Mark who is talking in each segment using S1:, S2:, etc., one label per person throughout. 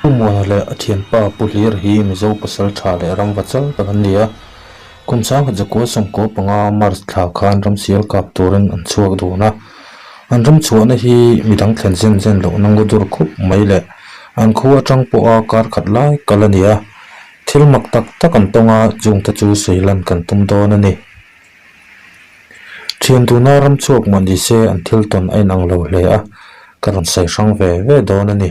S1: Pu Muana leh a thianpa Pu Hlir hi Mizo pasal tha leh ramva chal tak an ni a. Kum sangkhat zakua sawmkaw panga March thla khan ramsial kap turin an chhuak dun a. An ram chhuahna hi midang thlen zen zen lohna ngaw dur khup mai leh an khua atang pawha kar khat lai kal a ni a. Thil mak tak tak an tawng a, chungte chu sawi lan kan tum dawn a ni. Thian tuna ram chhuak mah ni se an thil tawn a inang lo hle a, ka rawn sawi hrang ve ve dawn a ni.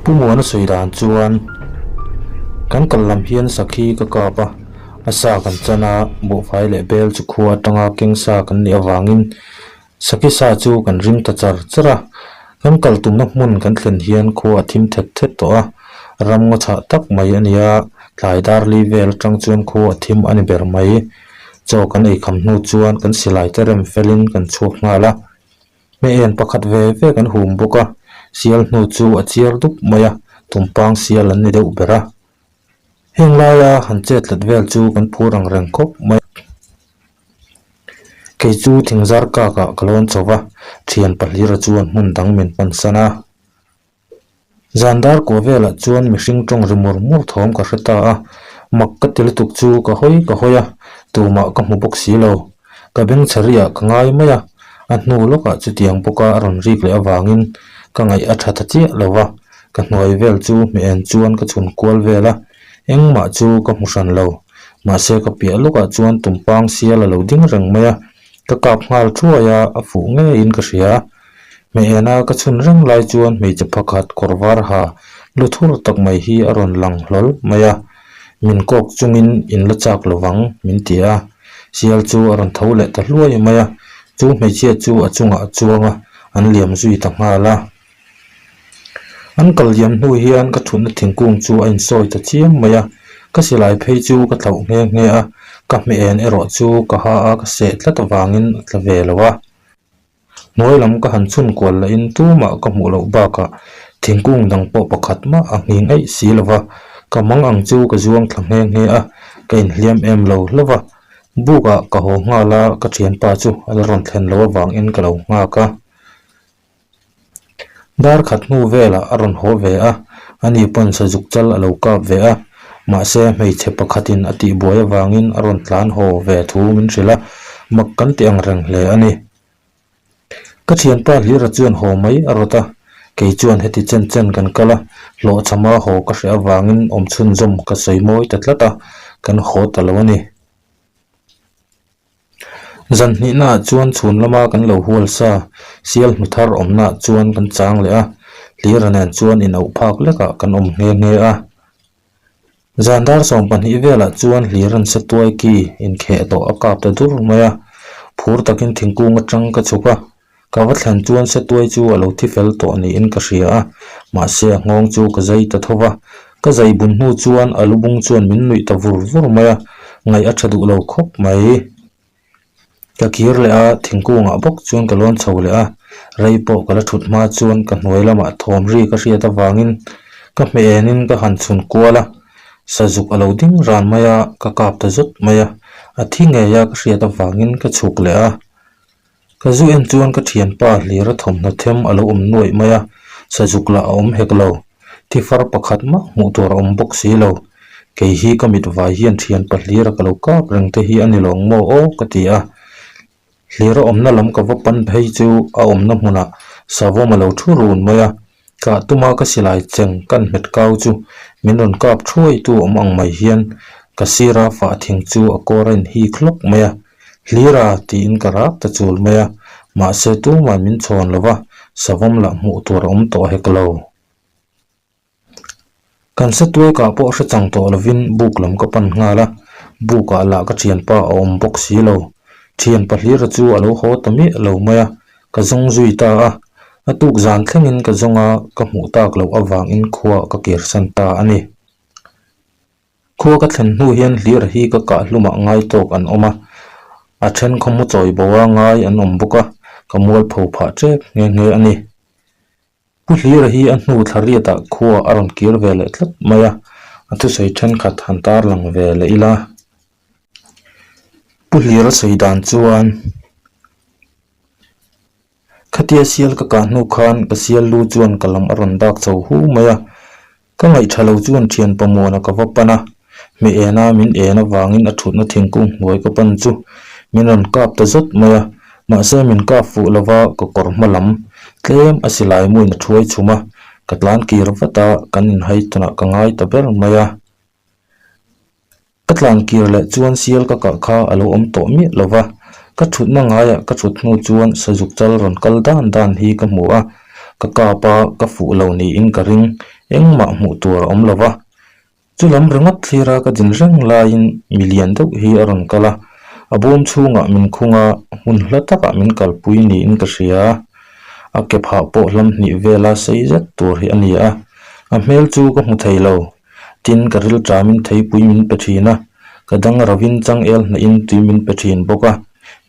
S1: Pu Muana sawi dan chuan kan kal lam hian sakhi ka kap a, a sa kan chan a, buhfai leh bel chu khua atanga keng sa kan nih avangin Sakhi sa chu kan ring ta char char a, kan kal tumna hmun kan thlen hian khua a thim thet thet tawh a, ram ngaw chhah tak mai a ni a, tlai dar li vel atang chuan khua a thim a ni ber mai. Chaw kan ei kham hnu chuan kan silai te rem felin kan chhuak nghal a, hmeh en pakhat ve ve kan hum bawk a, sial hnu chu a chiar dup mai a, tumpang sial an ni deuh ber a. Heng laia han chet tlat vel chu kan phur ang reng khawp mai. Kei chu thingzar kakah ka lawn chho va, thian pahlira chuan hmun dang min pan san a. Zan dar kuah velah chuan mihring tawng ri mur mur thawm ka hre ta a, mak ka ti lutuk chu ka hawi ka hawi a, tumah ka hmu bawk si lo. Ka beng chhariah ka ngai mai a, a hnu lawkah chutiang bawka a rawn rik leh avangin ka ngaih a tha ta chiah lo va, ka hnuai vel chu hmeh en chuan ka chhun kual vel a, engmah chu ka hmu hran lo. Mahse ka piah lawkah chuan tumpang sial a lo ding reng mai a, ka kap nghal thuai a, a fuh ngeiin ka hria. Hmehena ka chhun reng lai chuan hmeichhe pakhat kawr var ha lu thur tak mai hi a rawn lang hlawl mai a, min kawk chungin in la chak lovang min ti a. Sial chu a rawn tho leh ta hluai mai a, chu hmeichhia chu a chungah a chuang a, an liam zui ta nghal a. An kal liam hnu hian ka thutna thingkung chu a insawi ta chiam mai a, ka silai phei chu ka thlauh nghe nghe a, ka hmeh en erawh chu ka ha a ka seh tlat avangin a tla ve lo a. Hnuai lam ka han chhun kual lahin tumah ka hmuh loh bakah thingkung dang pawh pakhat mah a nghing eih si lo va, ka mang ang chu ka zuang thla nghe nghe a, ka inhliam em lo hlauh va. Bukah ka haw nghal a, ka thianpa chu a la rawn thlen loh avangin ka lo nghak a. Dar khat hnu velah a rawn haw ve a, ani pawn sazuk chal a lo kap ve a, mahse hmeichhe pakhatin a tihbuai avangin a rawn tlan haw ve thu min hrilh a, mak kan ti ang reng hle a ni. Ka thianpa Hlira chuan haw mai a rawt a, kei chuan heti chen chen kan kal a, hlawhchhama haw ka hreh avangin awm chhunzawm ka sawi mawi ta tlat a, kan haw ta lo a ni. Zan hnihnaah chuan chhun lama kan lo hual sa, sial hnu thar awmnaah chuan kan chang leh a, Hlira nen chuan inauh phak lekah kan awm nghe nghe a. Zan dar 12 velah chuan Hlira'n se tuai ki inkheh tawh a kap ta dur mai a, phur takin thingkung atang ka chhuk a, ka va thlen chuan se tuai chu a lo thi fel tawh niin ka hria a, mahse a nghawng chu ka zai ta tho va, ka zai bun hnu chuan a lu bung chuan min nuih ta vur vur mai a, ngaih a tha duh lo khawp mai. Ka kir leh a, thingkungah bawk chuan ka lawn chho leh a, rei pawh ka la thut hma chuan ka hnuai lamah thawm ri ka hriat avangin ka hmeh enin ka han chhun kual a, sazuk a lo ding ran mai a, ka kap ta zut mai a, a thi ngei a ka hriat avangin ka chhuk leh a. Ka zu en chuan ka thianpa hlira thawmhnaw them a lo awm nuaih mai a, sazuk lah a awm hek lo. Thifar pakhat mah hmuh tur a awm bawk si lo. Kei hi ka mit vai hian thianpa hlira ka lo kap reng te hi a ni lawng maw aw ka ti a. Hlira awmna lam ka va pan phei chu a awmna hmunah savawm a lo thu run mai a, kah tuma ka silai cheng kan hmet kau chu min rawn kap thuai tu awm ang mai hian ka sira fah thing chu a kawr a inhik hlawk mai a. Hlira tiin ka rak ta chul mai a, mahse tumah min chhawn lo va, savawm lah hmuh tur a awm tawh hek lo. Kan satuai kah pawh hre chang tawh lovin buk lam ka pan nghal a, bukah lah ka thianpa a awm bawk si lo. Thianpa Hlira chu a lo haw ta miah lo mai a, ka zawng zui ta a. A tuk zan thlengin ka zawng a, ka hmuh tak loh avangin khua ka kirsan ta a ni. Khua ka thlen hnu hian hlir hi ka kah hlumah ngai tawk an awm a, a then khawmu chawi bo a ngai an awm bawk a, ka mualpho phah tep nghe nghe a ni. Pu Hlira hi a hnu thla riatah khua a rawn kir ve leh tlat mai a, a thusawi thenkhat han tarlang ve leh ila. Pu Hlira sawi dan chuan. Khatia sial ka kah hnu khan ka sial lu chuan ka lam a rawn dak chho hu mai a. Ka ngaihṭha lo chuan ṭhian pamuana ka va pan a, hmeh ena min en avangin a ṭhutna thingkung hnuai ka pan chu min rawn kap ta zawt mai a, mahse min kap fuh lova ka kawr hma lam tlem a silai muin a ṭhuai chhum a, ka tlan kir vat a, kan inhai tawnah ka ngai ta ber mai a. Ka tlan kir leh chuan sial ka kah kha a lo awm tawh miah lo va, ka thutna ngaiah ka thut hnu chuan sazuk chal rawn kal dan dan hi ka hmu a, ka kap a, ka fuh lo niin ka ring, engmah hmuh tur a awm lo va. Chu lam ringawt thlira ka din reng laiin mi lian deuh hi a rawn kal a, a bawm chhungah min khung a, hmun hla takah min kalpui niin ka hria. A ke phah pawh hlam hnih vela sei zet tur hi a ni a, a hmel chu ka hmu thei lo. Tin, ka ril ṭamin theipui min pe ṭhin a, ka dang rovin changel hnahin tui min pe ṭhin bawk a,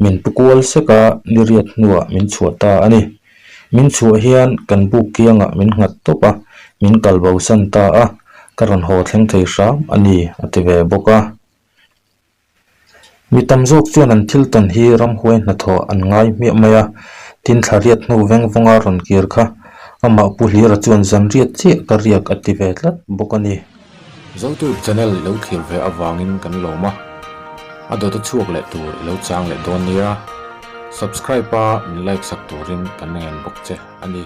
S1: min pu kual sek a, ni riat hnuah min chhuah ta a ni. Min chhuah hian kan buk kiangah min nghat tawp a, min kal bosan ta a, ka rawn haw thleng thei hram a ni, a ti ve bawk a. Mi tam zawk chuan an thil tawn hi ramhuai hnathawh an ngai hmiah mai a, tin thla riat hnu veng vawnga rawn kir kha amah Pu Hlira chuan zan riat chiah ka riak a ti ve tlat bawk a ni.
S2: Zotube channel i lo thlir ve avangin kan lawm a, a dawt a chhuak leh tur i lo chang leh dawn nia. Subscribe a min like sak turin kan ngen bawk che a ni.